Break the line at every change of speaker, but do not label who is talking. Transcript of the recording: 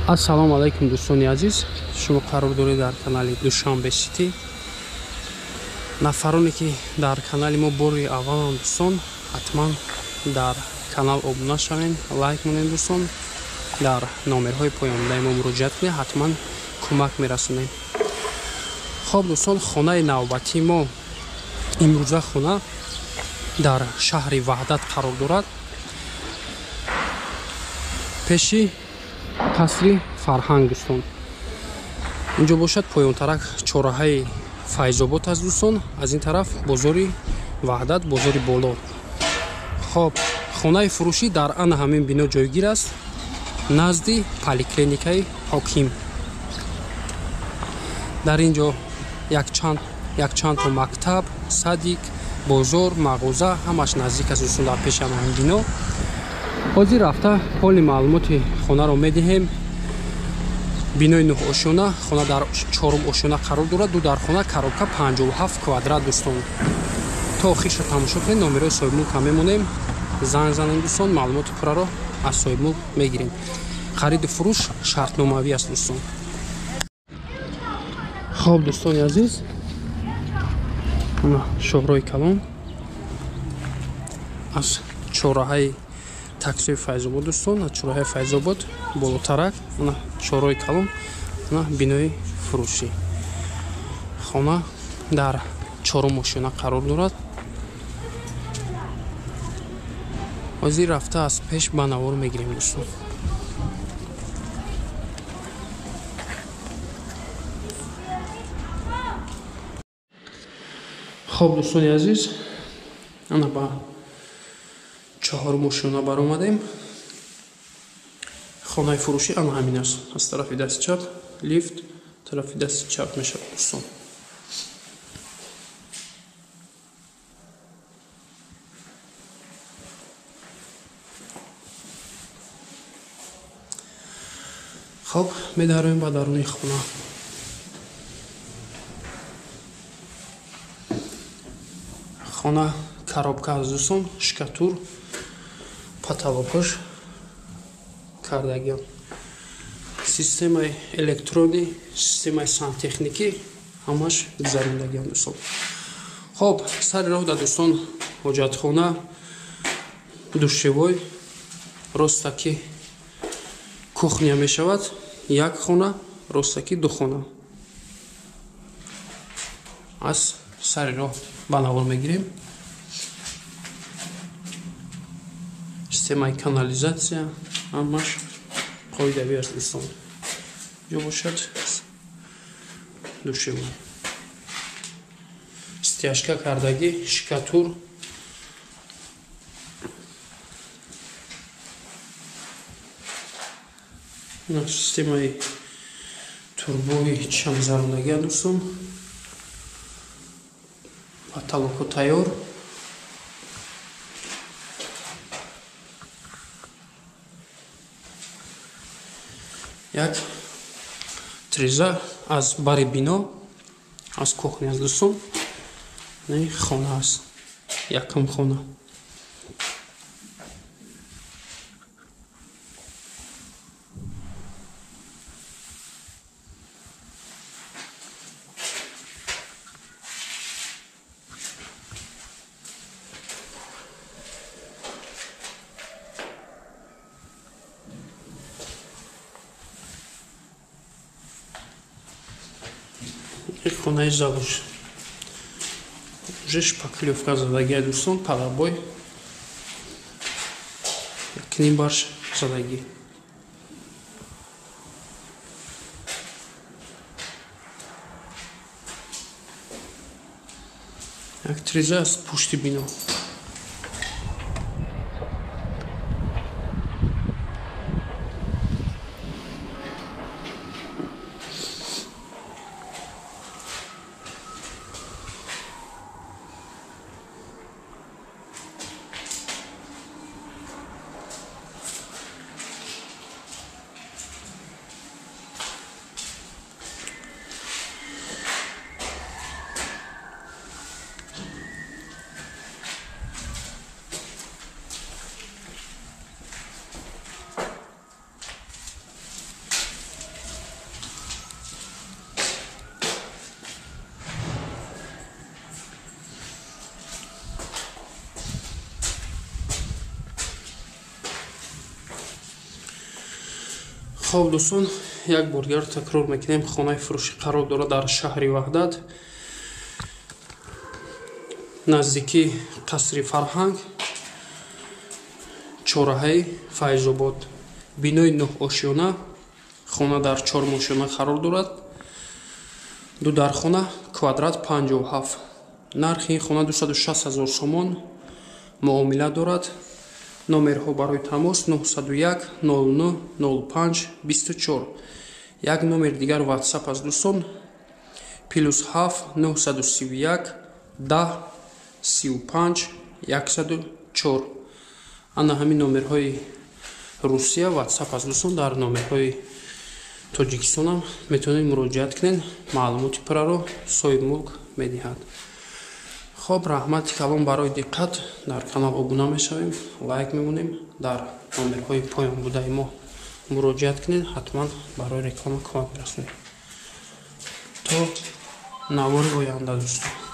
Ассалому алайкум дӯстони азиз, шумо қарор доред дар канали Душанбе Сити. Нафароне ки дар канали мо бори авваланд дӯстон, ҳатман дар канал обуна шавед, лайк монед дӯстон, дар номерҳои поёндаи мо муроҷиат кунед, ҳатман кӯмак мерасонем. Хоб дӯстон, хонаи навбатии мо имрӯза хона дар шаҳри Ваҳдат қарор дорад, пеши қасри фарҳанг дӯстон. Инҷо бошад поёнтарак чораҳаи Файзобод аст дӯстон, аз ин тараф бозори Ваҳдат, бозори боло. Хоб, хонаи фурӯшӣ дар ана ҳамин бино ҷойгир аст, назди поликлиникаи ҳоким. Дар ин ҷо якчандто мактаб, садик, бозор, мағоза ҳамаш наздик аст дӯстон, дар пеши ҳамин бино. Ҳозир рафта поли маълумоти хонаро медиҳем. Бинои нӯҳошёна, хона дар чорум ошёна қарор дорад, ду дархона, коробка 57 квадрат дӯстон. То охирша тамошо кунед, номерои соҳибмулк ҳам мемонем, занг занем дӯстон, маълумоти пурраро аз соҳибмулк мегирем. Хариду фурӯш шартномавӣ аст дӯстон. Хоб дӯстони азиз, шоҳрои калон аз чораҳаи таксиҳои Файзобод дӯстон, аз чораҳаи Файзобод болотарак, ана чораҳои калон, ана бинои фурӯшӣ. Хона дар чорум ошёна қарор дорад. Ҳозир рафта аз пеш ба навор мегирем дӯстон. Хоб дӯстони азиз, ана ба чаҳорум ошёна баромадем. Хонаи фурӯшӣ ана ҳамин аст. Аз тарафи дасти чап лифт, тарафи дасти чап мешавад дӯстон. Хоб, медароем ба даруни хона. Хона коробка аз дӯстон, шкатур, потолокаш кардагиам, системаи электронӣ, системаи сантехникӣ ҳамаш гузарондагиам дӯстон. Хоб, сари роҳ да дӯстон ҳоҷатхона, душевой, ростаки кухня мешавад, як хона, ростаки ду хона. Аз сари роҳ ба навор мегирем. Системаи канализатсия ҳамаш қоидавӣ аст дӯстон. Ҷо бошад душевой, стяжка кардагӣ, шкатур. Системаи турбои чамзарондагӣ дӯстон. Потолоку тайёр. Як треза аз бари бино, аз кухня аз дӯстон. Хона аст, якум хона. Хонаи залуш уже шпаклёвка задагӣ дӯстон, палабой якним барш задагӣ. Як треза аз пушти бино. Хоб, дӯстон, як бор дигар такрор мекунем: хонаи фурӯшӣ қарор дорад дар шаҳри Ваҳдат, наздикии қасри фарҳанг, чораҳаи Файзобод, бинои нӯҳошёна. Хона дар чормошёна қарор дорад, ду дархона, квадрат 57. Нархи ин хона 260 000 сомон, муомила дорад. Номерҳо барои тамос: 901 09 05 24. Як номер дигар WhatsApp аст, дӯстон: +7 931 10 35 104. Ана ҳамин номерҳои Русия WhatsApp аст, дӯстон. Дар номерҳои Тоҷикистонам метавонед муроҷиат кунед, маълумоти пурраро соҳибмулк медиҳад. Хоб, раҳмати калон барои диққат. Дар канал обуна мешавем, лайк мемонем, дар номерҳои поёнбудаи мо муроҷиат кунед, ҳатман барои реклама кӯмак мерасонем. То навори оянда, дӯстон.